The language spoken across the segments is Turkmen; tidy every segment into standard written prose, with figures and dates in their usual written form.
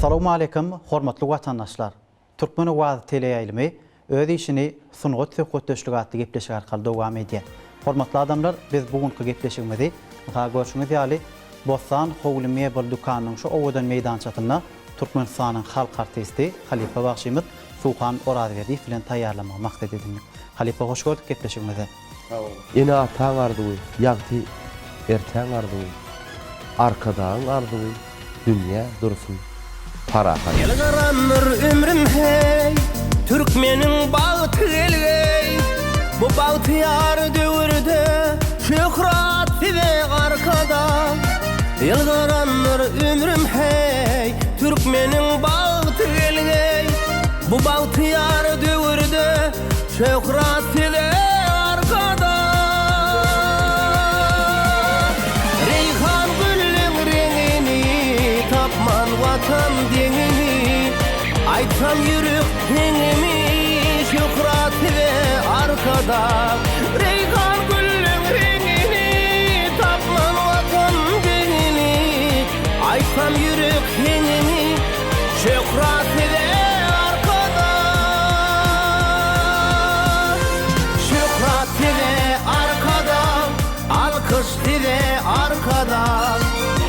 Salowmaleýkim, hormatly watandaşlar! Türkmen owazy teleýaýlymy öz işini Sungat söhbetdeşligi atly gepleşik arkaly dowam edýär. Hormatly adamlar, biz bu günki gepleşigimizi, ynha görşüňiz ýaly, Bossan howly mebel dükanynyň şu owadan meýdançasynda Türkmenistanyň halk artisti, halypa bagşymyz Suhan Orazberdiýew bilen taýýarlamagy maksat edindik. Halypa hoş gördük gepleşigimize. Sag boluň. Ene-ataň arzuwy, ýagty ertäň arzuwy, Arkadagyň arzuwy dünýä dursun parahat. Ýylgyrandyr ömrüm heý, Türkmeniň bagty gelgeý. Bu bagtyýar döwürde şöhrat size Arkadag. Ýylgyrandyr ömrüm heý, Türkmeniň bagty gelgeý. Bu bagtyýar döwürde Şöhrat size Arkadag! Reýhan gülüň reňini, Tapman Watan deňini, Aýtsam ýürek heňimi, Şöhrat size Arkadag! Reýhan gülüň reňini, Tapman Watan deňini, Aýtsam ýürek heňimi, Şöhrat size Arkadag! Şöhrat size Arkadag! Alkyş size Arkadag!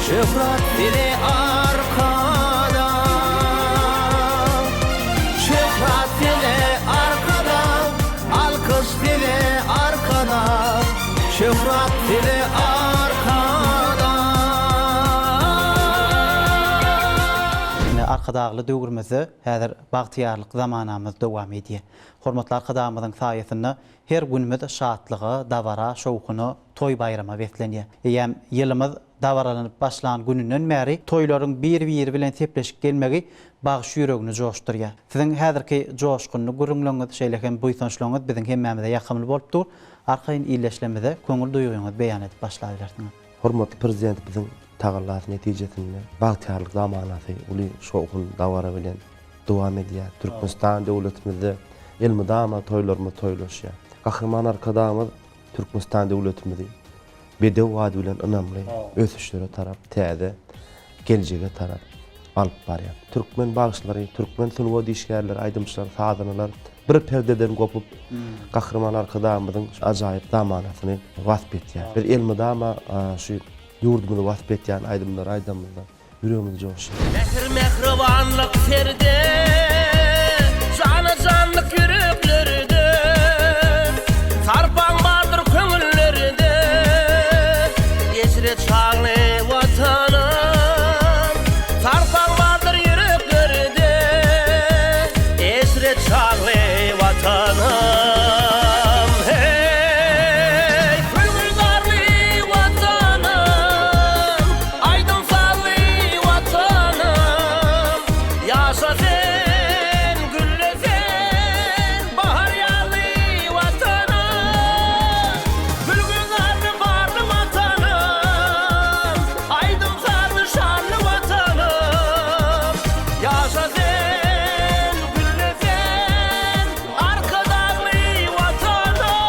Şöhrat size Arkadag! Şöhrat size Arkadag! Alkyş size Arkadag! Şöhrat size Arkadag! Ine, Arkadagly döwrümizde häzir bagtyýarlyk zamanamyz dowam edýär. Hormatly Arkadagymyzyň saýasynda her günümiz şatlyga, dabara, şowhuna, toý-baýrama beslenýär. Eýýäm ýylymyz dabaralanyp başlan gününden bäri toýlaryň bir-biri bilen sepleşip gelmegi bagşy ýüregini joşdurýar. Siziň häzirki joşgunly gürrüňleriňiz, şeýle hem buýsançlaryňyz biziň hemmämize ýakymly bolup dur. Arkaýyn ildeşlerimize köňül duýgyňyzy beýan edip başlabilersiňiz. Hormatly Prezidentimiziň tagallasy netijesinde bagtyýarlyk zamanasy uly şowhun, dabara bilen dowam edýär. Türkmenistan döwletimizde elmydama toýlarymyz toýlaşýar. Gahryman Arkadagymyz Türkmenistan döwletimizi bedew bady bilen ynamly ösüşlere tarap, täze geljege tarap alyp barýar. Türkmen bagşylary, türkmen sungat işgärleri, aýdymçylar, sazandalar bir perdeden gopup, Gahryman Arkadagymyzyň şu ajaýyp zamanasyny wasp etýär. Biz elmydama şu ýurdumyzy wasp etýän aýdymlary aýdamyzda, Ýüregimiz joşýar. Mähir-mähribanlyk serde, Jana-janlyk ýüreklerde, Sarpaň bardyr köňüllerde, Eşret şanly Watanym. Sarpaň bardyr ýüreklerde, Eşret şanly Watanym. Heý, gül-gülzarly Watanym! Aýdym-sazly Watanym, Ýaşa sen, gülle sen, bahar ýaly Watanym! Gül-gülzarly barly Watanym, Aýdym-sazly şanly Watanym! Ýaşa sen, gülle sen, Arkadagly Watanym!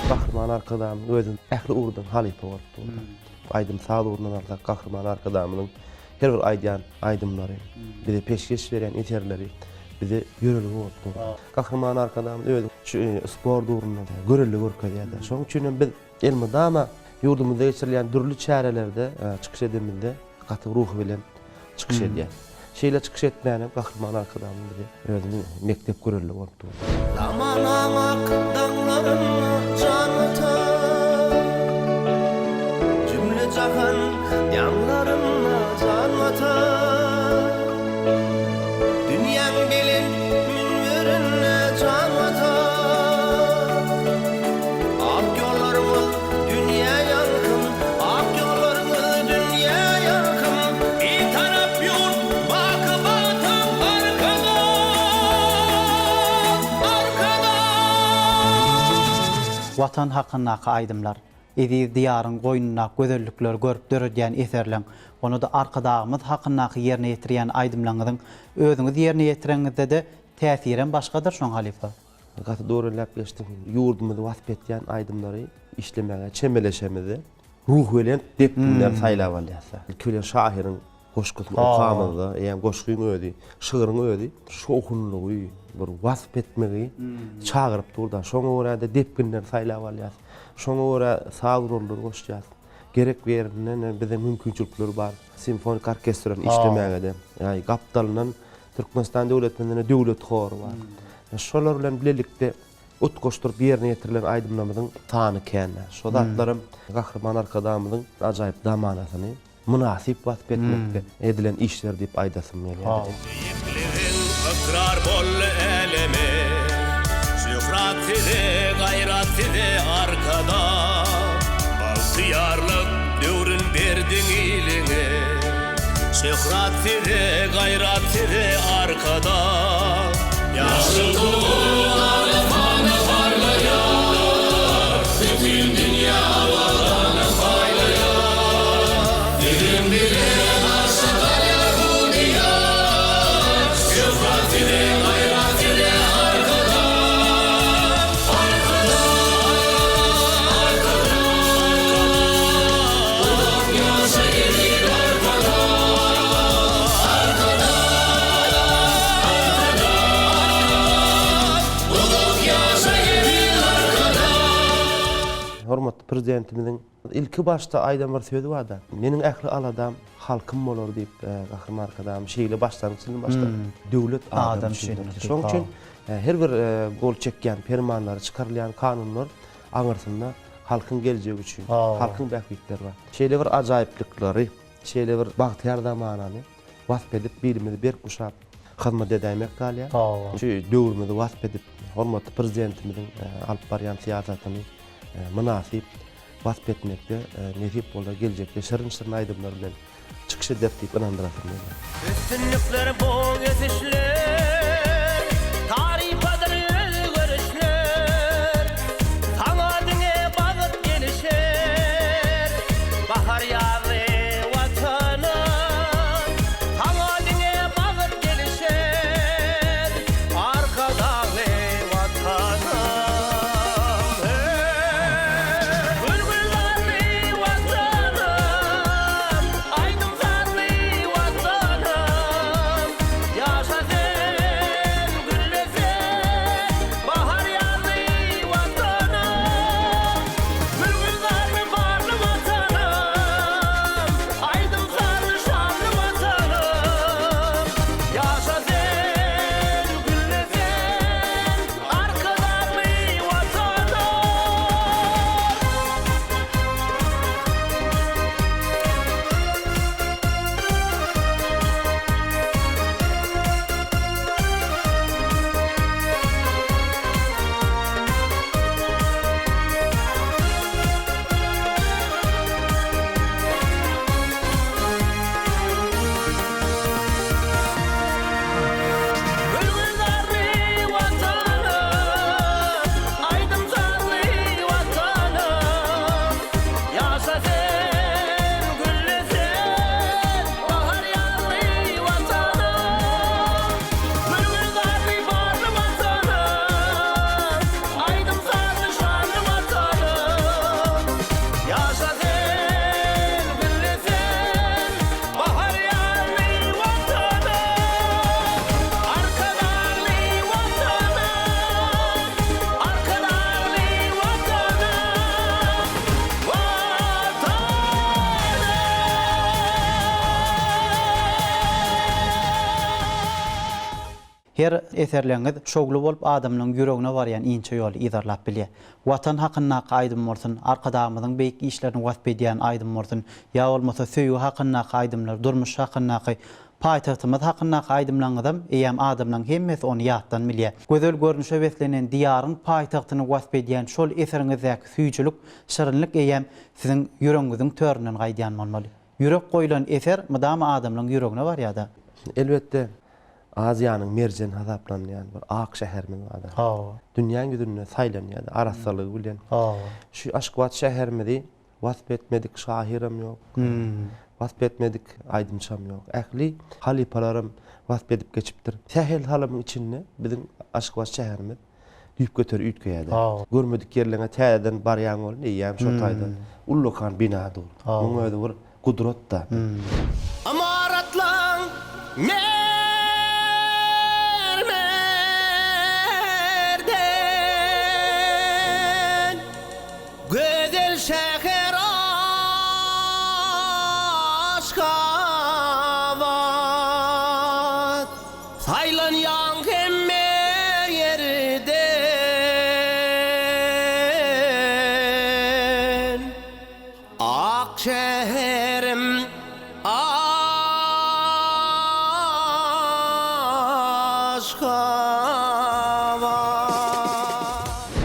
Gahryman Arkadagymyz özi ähli ugurdan halypa bolup durdy. Aýdym-saz ugrundan alsak, Gahryman Arkadagymyzyň her bir aýdýan aýdymlary, bize peşgeş berýän eserleri bize ýörelge bolup dur. Gahryman Arkadagymyz özi şu sport ugrunda görelde görkezýär. Şonuň üçin hem biz elmydama ýurdumyzda geçirilýän dürli çärelerde çykyş edenimizde gaty ruhubelent çykyş edýär. Şeýle çykyş etmänem Gahryman Arkadagymyz bize özüniň mekdep görelde bolup dur. Zamanaň ak daňlarynda jan Watan, Jümle-jahan ýaňlarynda jan Watan, Dünýäň belent münberinde jan Watan, Ak ýollaryňyz dünýä ýalkym, Ak ýollaryňyz dünýä ýalkym, Bitarap ýurt, baky Watan Arkadag! Arkadag! Watan hakyndaky aýdymlar, eziz Diýaryň goýnundaky gözellikleri görüp döredýän eserleň, onda-da Arkadagymyz hakyndaky ýerine ýetirýän aýdymlaryňyzyň özüňiz ýerine ýetireňizde-de täsirem başgadyr şoň halypa. Gaty dogry belläp geçdiň. Ýurdumyzy wasp etýän aýdymlary işlemäge çemeleşemizde ruhubelent depginleri saýlap alýarys. Ilki bilen şahyryň. goşgusyny okamyzda, eýýäm goşgyň özi, şygryň özi şowhunlygy, bir wasp etmegi çagyryp dur-da. Şoňa görä-de depginleri saýlap alýas. Şoňa görä saz gurallary goşýas. Gerek ýerinden bize mümkinçilikler bar. Simfonik orkestr bilen işlemäge-de. Ýa gapdalyndan Türkmenistan döwletinde döwlet hory bar. Şolar bilen bilelikde utgaşdyryp ýerine ýetirilen aýdymlarymyzyň sany kän. Şo zatlaram Gahryman Arkadagymyzyň ajaýyp zamanasyny mynasyp wasp etmekde edilen işler diýip aýdasym gelýär. Beýikligiň ykrar boldy äleme. Şöhrat size, gaýrat size Arkadag. Bagtyýarlyk döwrün berdiň iliňe. Şöhrat size, gaýrat size Arkadag. Ýaşyl Tugum arasana parlaýar, Bütin dünýä Awazany paýlaýar. Siziň bilen arşa galýar bu Diýar, Şöhrat size, gaýrat size Arkadag! Arkadag! Arkadag! Uzak ýaşa eziz Arkadag! Arkadag! Arkadag! Uzak ýaşa eziz Arkadag! Hormatly Prezidentimiziň ilki başda aýdan bir sözi barda, Meniň ähli aladam halkym bolar diýip, Gahryman Arkadagymyz şeýle başlangyç bilen başlady. Döwlet adam üçindir. Şonuň üçin her bir gol çekýän permanlary, çykarylýan kanunlar aňyrsynda halkyň geljegi üçin, halkyň bähbitleri bar. Şeýle bir ajaýyplyklary, şeýle bir bagtyýar zamanany wasp edip, bilimizi berk guşap hyzmat edäýmek galýar. Şu döwrümizi wasp edip, hormatly Prezidentimiziň alyp barýan syýasatyny mynasyp wasp etmekde nesip bolsa geljekde şirin-şirin aýdymlar bilen çykyş ederis diýip ynandyrasym gelýär. Üstünlikler bol ösüşler, Tarypadyr özgerişler, Saňa diňe bagt gelişer. Bahar ýazly Watanym, Saňa diňe bagt gelişer. Arkadagly Watanym, hey! Gül-gülzarly Watanym, Aýdym-sazly Watanym, Ýaşa sen, gülle sen, Bahar ýazly Watanym. Gül-gülzarly barly Watanym, Aýdym-sazly şanly Watanym. Ýaşa sen, gülle sen, Arkadagly Watanym. Gül-gülzarly Watanym, aýdym-sazly Watanym, Ýaşa sen, gülle sen, bahar ýazly Watanym. Gül-gülzarly barly Watanym, aýdym-sazly şanly Watanym. Ýaşa sen, gülle sen, bahar ýazly Watanym. Arkadagly Watanym, Arkadagly Watanym. Her eserleriňiz şowly bolup adamlaryň ýüregine barýan inçe ýoly yzarlap bilýär. Watan hakyndaky aýdym bolsun, Arkadagymyzyň beýik işlerini wasp edýän aýdym bolsun, ýa bolmasa söýgi hakyndaky aýdymlar, durmuş hakyndaky, paýtagtymyz hakyndaky aýdymlaryňyzam eýýäm adamlaryň hemmesi ony ýatdan bilýär. Gözel görnüşe beslenen Diýaryň paýtagtyny wasp edýän şol eseriňizdäki süýjülik, Şirinlik eýýäm siziň ýüregiňiziň töründen gaýdýan bolmaly. Ýürek goýlan eser mydama adamlaň ýüregine barýada. Elbetde, Aziýanyň merjeni hasaplanýan bir ak şäherimiz bardyr. Hawa. Dünýäň ýüzünde saýlanýar arassalygy bilen. Hawa. Şu Aşgabat şäherimizi wasp etmedik şahyram ýok. Wasp etmedik aýdymçam ýok. Ähli halypalaram wasp edip geçipdir. Sähel salymyň içinde biziň Aşgabat şäherimiz düýpgöter üýtgeýär-de. Görmedik ýerleňe täzeden barýaň welin, eýýäm şo taýda ullakan bina dur. Muň özi bir gudrat-da. Ymaratlar. Mermerden gözel şäher Aşgabat. Saýlanýaň hemme ýerden. Ak şäherim Aşgabat.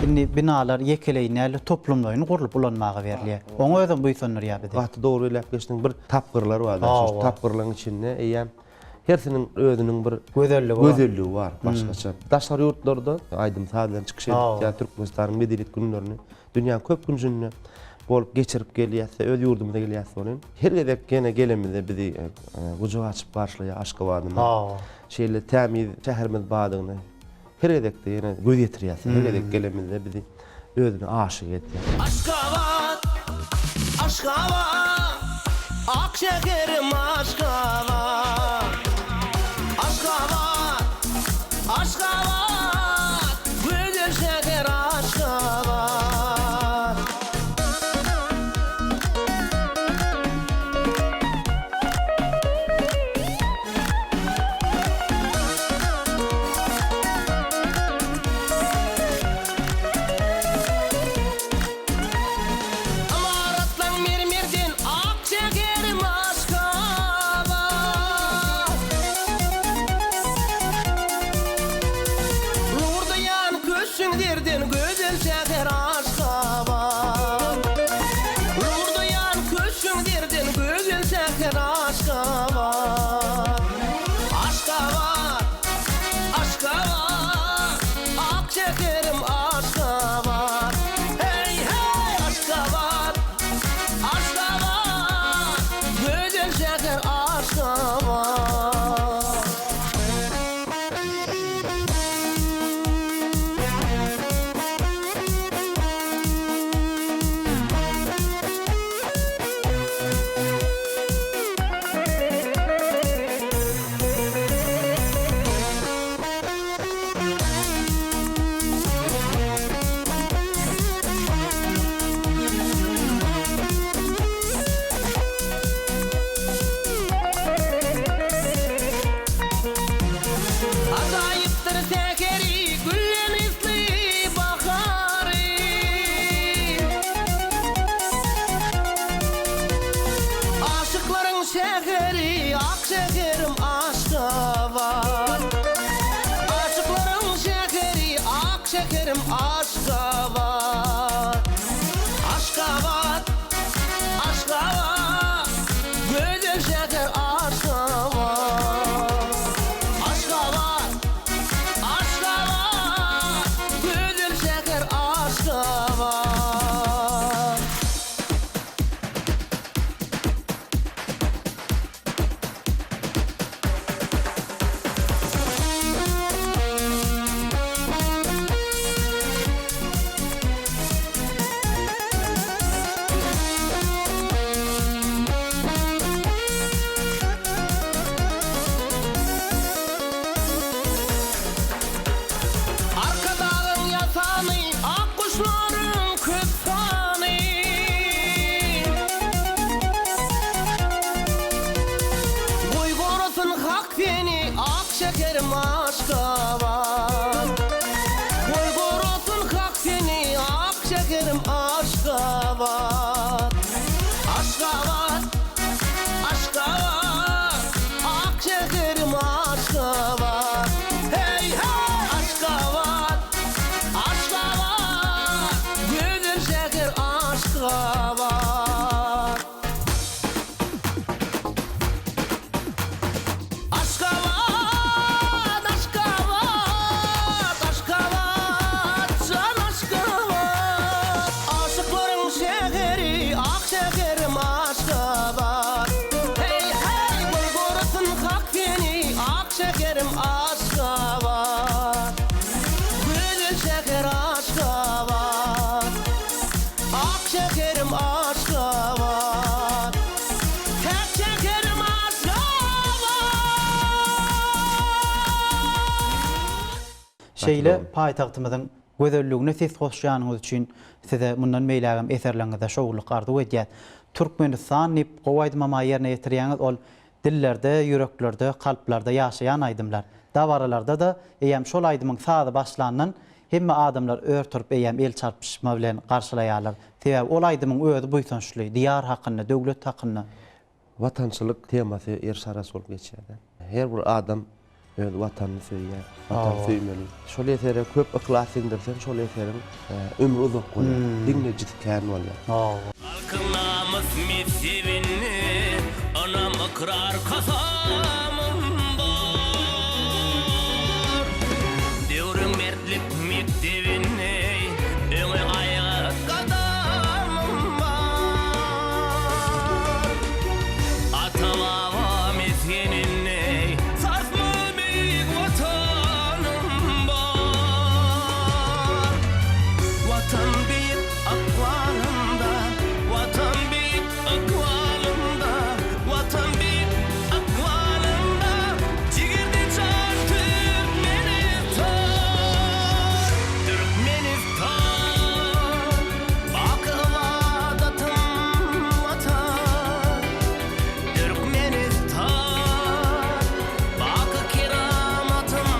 Indi binalar ýekeleýin däl-de, toplumlaýyn gurlup ulanmaga berilýär. Oňa özem buýsandyrýar bizi. Gaty dogry belläp geçdiň. Bir tapgyrlar bar. Şol tapgyrlaryň içinde eýýäm hersiniň özüniň bir Gözelligi bar. Gözelligi bar başgaça. Daşary ýurtlarda aýdym-saz bilen çykyş edip, ýa Türkmenistanyň medeniýet günlerini Dünýäň köp künjünde bolup geçirip gelýäs-de, öz ýurdumyza gelýäs welin, her gezek ýene gelemizde bizi gujak açyp garşylaýar Aşgabadymyz. Şeýle tämiz şäherimiz bardygyny her gezekde ýene göz ýetirýäs. Her gezek gelemizde bizi özüne aşyk edýär. Aşgabat, Aşgabat, ak şäherim Aşgabat. Aşgabat, Aşgabat, gözel şäher Aşgabat. Ymaratlaň mermerden ak şäherim Aşgabat. Nurdaýan köşgüň zerden gözel şäher Aşgabat. Nurdaýan köşgüň zerden gözel şäher Aşgabat. Aşgabat, Aşgabat, ak şäherim Aşgabat. Heý, heý, Aşgabat, Aşgabat, gözel şäher Aşgabat. Ajaýypdyr säheri, güllen ysly bahary. Aşyklaryň şäheri, ak şäherim Aşgabat. Aşyklaryň şäheri, ak şäherim Aşgabat. Aşgabat, Aşgabat, gözel şäher Aşgabat. Aşgabat, Aşgabat, gözel şäher Aşgabat. Arkadagyň ýasany, ak guşlaryň köp sany. Goý gorasyn Hak seni, ak şäherim Aşgabat. Goý gorasyn Hak seni, ak şäherim Aşgabat. Aşgabat, Aşgabat, ak şäherim Aşgabat. Heý, heý, Aşgabat, Aşgabat, gözel şäher Aşgabat. Aşgabat, Aşgabat, Aşgabat, jan Aşgabat. Aşyklaryň şäheri, ak şäherim Aşgabat. Heý, heý, goý gorasyn Hak seni, ak şäherim Aşgabat. Gözel şäher Aşgabat, ak şäherim. Şeýle paýtagtymyzyň gözelligine ses goşýanyňyz üçin size mundan beýlägem eserleriňizde şowlulyk arzuw edýäs. Türkmenistan diýip gowy aýdymam-a ýerine ýetirýäňiz, ol dillerde, ýüreklerde, kalplarda ýaşaýan aýdymlar. Dabaralarda-da eýýäm şol aýdymyň sazy başlandan hemme adamlar ör turup eýýäm el çarpyşma bilen garşylaýarlar. Sebäbi ol aýdymyň özi buýsançly, Diýar hakynda, döwlet hakynda. Watançylyk temasy eriş-araç bolup geçýär-de. Her bir adam öz Watanyny söýýär, Watany söýmeli. Şol esere köp yhlas siňdirseň, şol eseriň ömri uzak bolýar, diňlejisi kän bolýar. Halkyň namys mezhebinde ynam ykrar kasamym bar. Döwrüň mertlik mekdebinde öňe aýgyt gadamym bar. Ata-baba mesgeninde sarsmaz beýik Watanym bar. Watan beýik ykbalymda, Watan beýik ykbalymda, Watan beýik ykbalymda, Jigerde jan Türkmenistan, Türkmenistan, Baky ybadatym Watan, Türkmenistan, Baky keramatym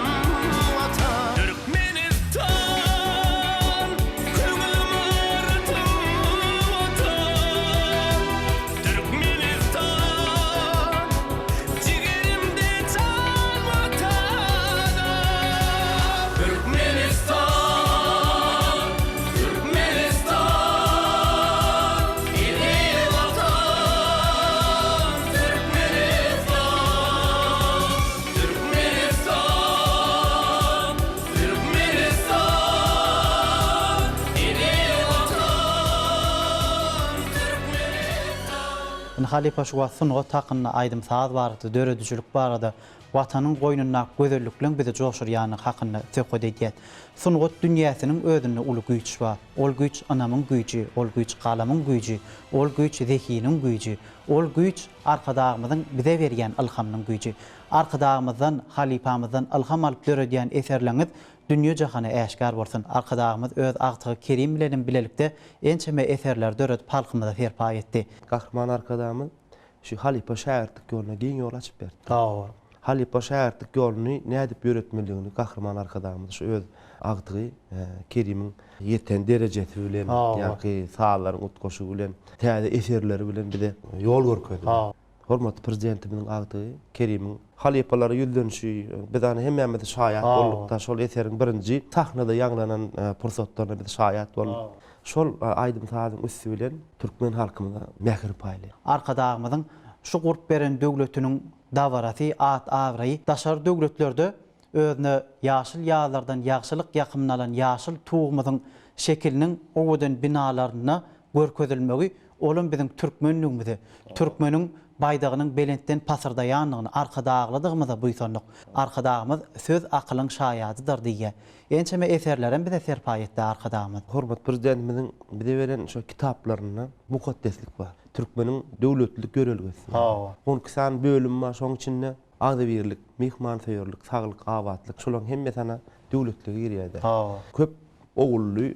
Watan, Türkmenistan, Köňül ymaratym Watan, Türkmenistan, Jigerimde jan Watana. Türkmenistan, Türkmenistan, eziz Watan, Türkmenistan, Türkmenistan, Türkmenistan, eziz Watan, Türkmenistan. Indi halypa şu wagt sungat hakynda, aýdym-saz barada, döredijilik barada, Watanyň goýnundaky gözellikleň bizi joşurýandygy hakynda söhbet edýäs. Sungat dünýäsiniň özünde uly güýç bar. Ol güýç ynamyň güýji, ol güýç galamyň güýji, ol güýç zehiniň güýji, ol güýç Arkadagymyzyň bize berýän ylhamynyň güýji. Arkadagymyzdan, halypamyzdan ylham alyp döredýän eserleriňiz dünýe-jahana äşgär bolsun. Arkadagymyz öz agtygy Kerim bilenem bilelikde ençeme eserleri döredip halkymyza serpaý etdi. Gahryman Arkadagymyz şu halypa-şägirtlik ýoluna giň ýol açyp berdi. Hawa. Halypa-şägirtlik ýoluny nädip ýöretmelidigini Gahryman Arkadagymyz şu öz agtygy Kerimiň ýeten derejesi bilen, ýaňky sazlaryň utgaşygy bilen, täze eserleri bilen bize ýol görkezdi. Hormatly Prezidentimiziň agtygy Kerimiň halypalara ýüzlenişi, biz ony hemmämiz şaýat bolduk-da, şol eseriň birinji sahnada ýaňlanan pursatlaryna biz şaýat bolduk. Şol aýdym-sazyň üsti bilen türkmen halkymyza mähir paýlaýar. Arkadagymyzyň şu gurup beren döwletiniň dabarasy, at-abraýy daşary döwletlerde özüne ýaşyl ýazlardan ýagşylyk ýakymyny alan ýaşyl Tugumyzyň şekiliniň owadan binalarynda görkezilmegi olam biziň türkmenligimize, türkmeniň baýdagynyň belentden pasyrdaýandygyny, Arkadaglydygymyza buýsandyk. Arkadagymyz Söz akylyň şaýadydyr diýýär. Ençeme eserlerem bize serpaý etdi Arkadagymyz. Hormatly Prezidentimiziň bize beren şo kitaplarynda mukaddeslik bar. Türkmeniň döwletlilik ýörelgesi. 12 sany bölüm bar, şoň içinde agzybirlik, myhmansöýerlik, saglyk, abatlyk, şolaryň hemmesi ana döwletlige girýär-de. Köp ogully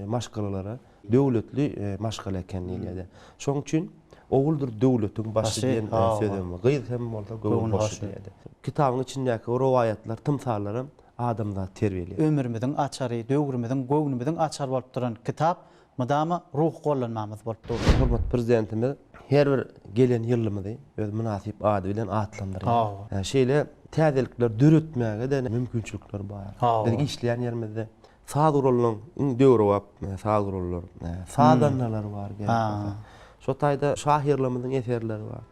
maşgalalara döwletli maşgala eken diýilýär-de. Şoň üçin oguldyr döwletiň başy diýen sözem bar. Gyz hem bolsa göwün hoşy diýýär-de. Kitabyň içindäki rowaýatlar, tymsallaram adamzady terbiýeleýär. Ömrümiziň açary, döwrümiziň, göwnümiziň açary bolup duran kitap mydama ruhy gollanmamyz bolup dur. Hormatly Prezidentimiz her bir gelen ýylymyzy öz mynasyp ady bilen atlandyrýar. Şeýle täzelikler döretmäge-de mümkinçilikler bar. Biziň işleýän ýerimizde saz gurallaryň iň döwrebap saz gurallary, sazandalar bar gerek bolsa. Şo taýda şahyrlarymyzyň eserleri bar.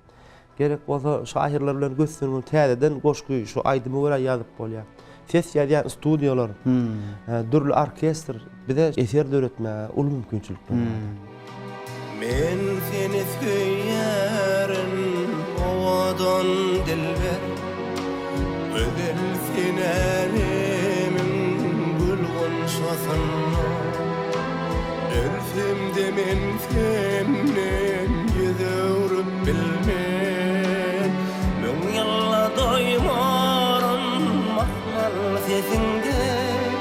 Gerek bolsa şahyrlar bilen gös-göni täzeden goşgy şu aýdyma görä ýazyp bolýar. Ses ýazýan studiýalar, dürli orkestr bize eser döretmäge uly mümkinçilikler bar. Men seni söýýärin owadan dilber Gözel sen älemiň gül gunçasynda Ölsemde men senden ýüz öwrüp bilmen Müň ýylda doýmaryn mahmal sesiňden.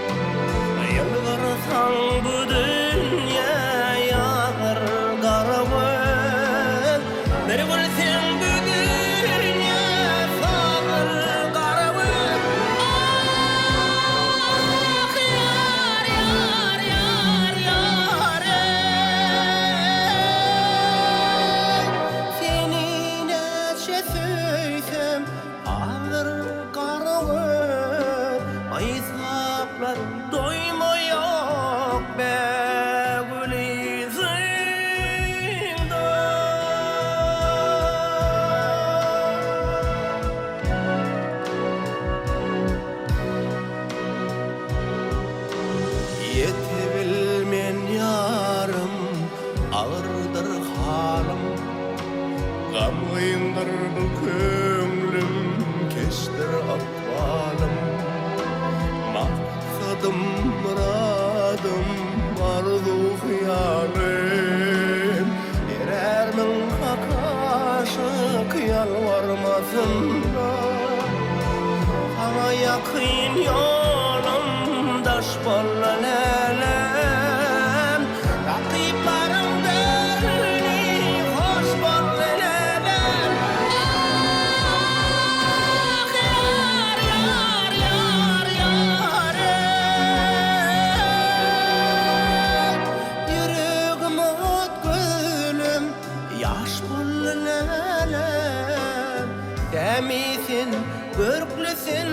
halym. Gamgyndyr bu köňlüm, keçdir ykbalym. Maksadym, myradym, arzuw-hyýalym. Berermiň hak aşyk ýalbarmasynda. Saňa ýakyn ýolum daş boldy lälem. Rakyplaryň döwri hoş boldy lälem. Ah, ýar, ýar, ýar, ýar, eý. Ýüregim ot, gülüm ýaş boldy lälem. Dämi sen, görkli sen,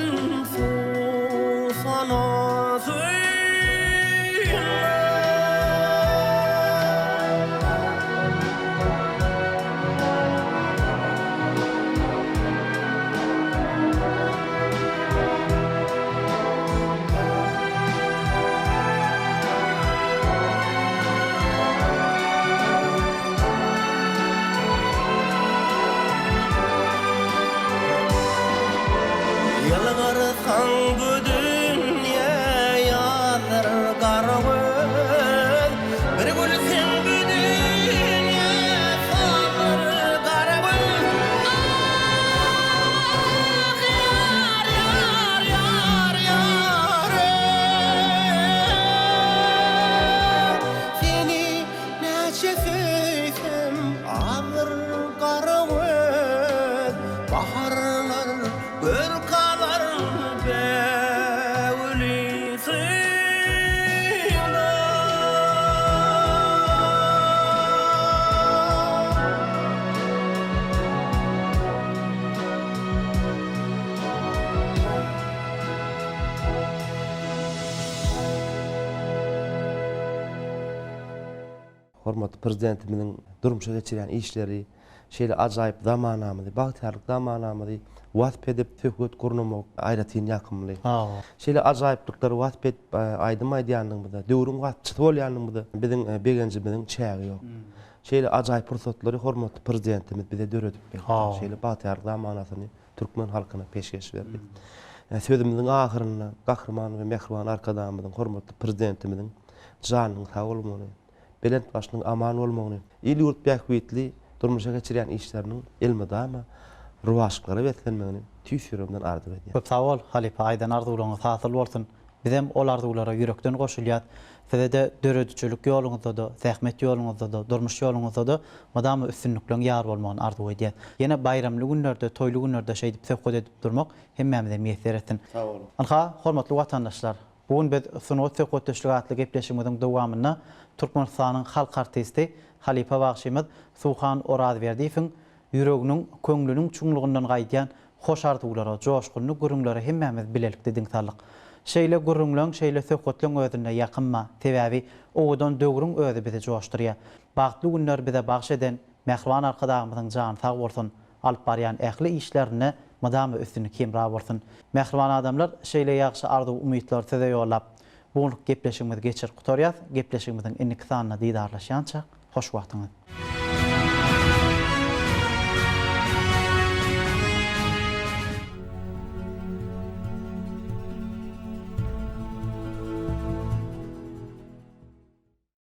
suwsana söýüňe. Ýylgyrsaň bu dünýä ýazdyr gara göz, Bir gülseň bu dünýä sazdyr gara göz. Ah, ýar, ýar, ýar, ýar, eý, Seni Näçe söýsem azdyr gara göz, Baharlar görk alar bägüli synap. Hormatly Prezidentimiziň durmuşa geçirýän işleri, şeýle ajaýyp zamanamyzy, bagtyýarlyk zamanamyzy wasp edip söhbet gurnamak aýratyn ýakymly. Şeýle ajaýyplyklary wasp edip aýdym aýdýanlygymyzda, döwrüň waspçysy bolýanlygymyzda biziň begenjimiziň çägi ýok. Şeýle ajaýyp pursatlary hormatly Prezidentimiz bize döredip berdi. Şeýle bagtyýarlyk zamanasyny türkmen halkyna peşgeş berdi. Sözümiziň ahyrynda Gahryman we mähriban Arkadagymyzyň, hormatly Prezidentimiziň janynyň sag bolmagyny, belent başynyň aman bolmagyny, il-ýurt bähbitli durmuşa geçirýän işleriniň elmydama rowaçlyklara beslenmegini tüýs ýüregimden arzuw edýän. Köp sag bol, halypa, aýdan arzuwlaryňyz hasyl bolsun. Bizem ol arzuwlara ýürekden goşulýas. Size-de döredijilik ýoluňyzda-da, zähmet ýoluňyzda-da, durmuş ýoluňyzda-da mydama üstünlikleň ýar bolmagyny arzuw edýäs. Ýene baýramly günlerde, toýly günlerde şeýdip söhbet edip durmak hemmämize miýesser etsin. Sag boluň. Ynha, hormatly watandaşlar, bu gün biz Sungat söhbetdeşligi atly gepleşigimiziň dowamynda Türkmenistanyň halk artisti, halypa bagşymyz Suhan Orazberdiýewiň Ýüreginiň, köňlüniň çuňlugyndan gaýdýan hoş arzuwlara, joşgunly gürrüňlere hemmämiz bilelikde diň saldyk. Şeýle gürrüňleň, şeýle söhbetleň özünde ýakym bar. Sebäbi owadan döwrüň özi bizi joşdurýar. Bagtly günleri bize bagş eden mähriban Arkadagymyzyň jany sag bolsun, alyp barýan ähli işlerinde mydama üstünlik hemra bolsun. Mähriban adamlar, şeýle ýagşy arzuw-umytlary size ýollap, bu günki gepleşigimizi geçirip gutarýas. Gepleşigimiziň indiki sanynda didarlaşýançak, hoş wagtyňyz!